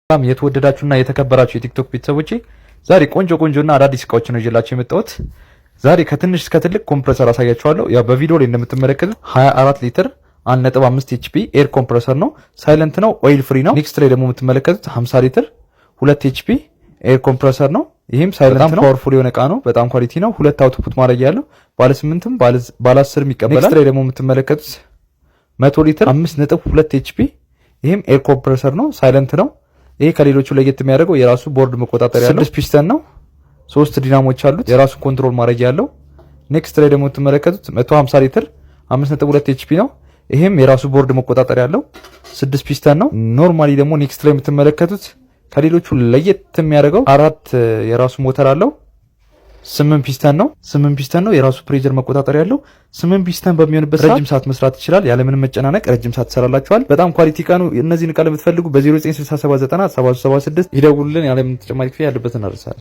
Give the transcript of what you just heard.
በጣም የተወደዳችሁና የተከበራችሁ የቲክቶክ ቤተሰቦቼ፣ ዛሬ ቆንጆ ቆንጆና አዳዲስ እቃዎችን ነው ይዤላችሁ የመጣሁት። ዛሬ ከትንሽ እስከ ትልቅ compressor አሳያችኋለሁ። ያው በቪዲዮ ላይ እንደምትመለከቱት 24 ሊትር 1.5 HP air compressor ነው። Silent ነው፣ oil free ነው። Next ላይ ደግሞ የምትመለከቱት 50 ሊትር 2 HP air compressor ነው። ይህም silent ነው። Powerful የሆነ እቃ ነው። በጣም quality ነው። ሁለት output ማድረግ ያለው፣ ባለ 8ም ባለ 10 ይቀበላል። Next ላይ ደግሞ የምትመለከቱት 100 ሊትር 5.2 HP፣ ይህም air compressor ነው። Silent ነው። ይሄ ከሌሎቹ ለየት የሚያደርገው የራሱ ቦርድ መቆጣጠሪያ ያለው፣ ስድስት ፒስተን ነው። ሶስት ዲናሞች አሉት። የራሱ control ማድረግ ያለው። Next ላይ ደግሞ የምትመለከቱት 150 ሊትር 5.2 HP ነው። ይሄም የራሱ ቦርድ መቆጣጠሪያ ያለው፣ ስድስት ፒስተን ነው። Normally ደግሞ next ላይ የምትመለከቱት ከሌሎቹ ለየት የሚያደርገው አራት የራሱ ሞተር አለው። ስምንት ፒስተን ነው። ስምንት ፒስተን ነው። የራሱ pressure መቆጣጠሪያ ያለው። ስምንት ፒስተን በሚሆንበት ረጅም ሰዓት መስራት ይችላል። ያለምንም መጨናነቅ ረጅም ሰዓት ትሰራላችኋል። በጣም quality እቃ ነው። እነዚህን እቃ ለምትፈልጉ በ0967907376 ይደውሉልን። ያለምንም ተጨማሪ ክፍያ ያለበት እናደርሳለን።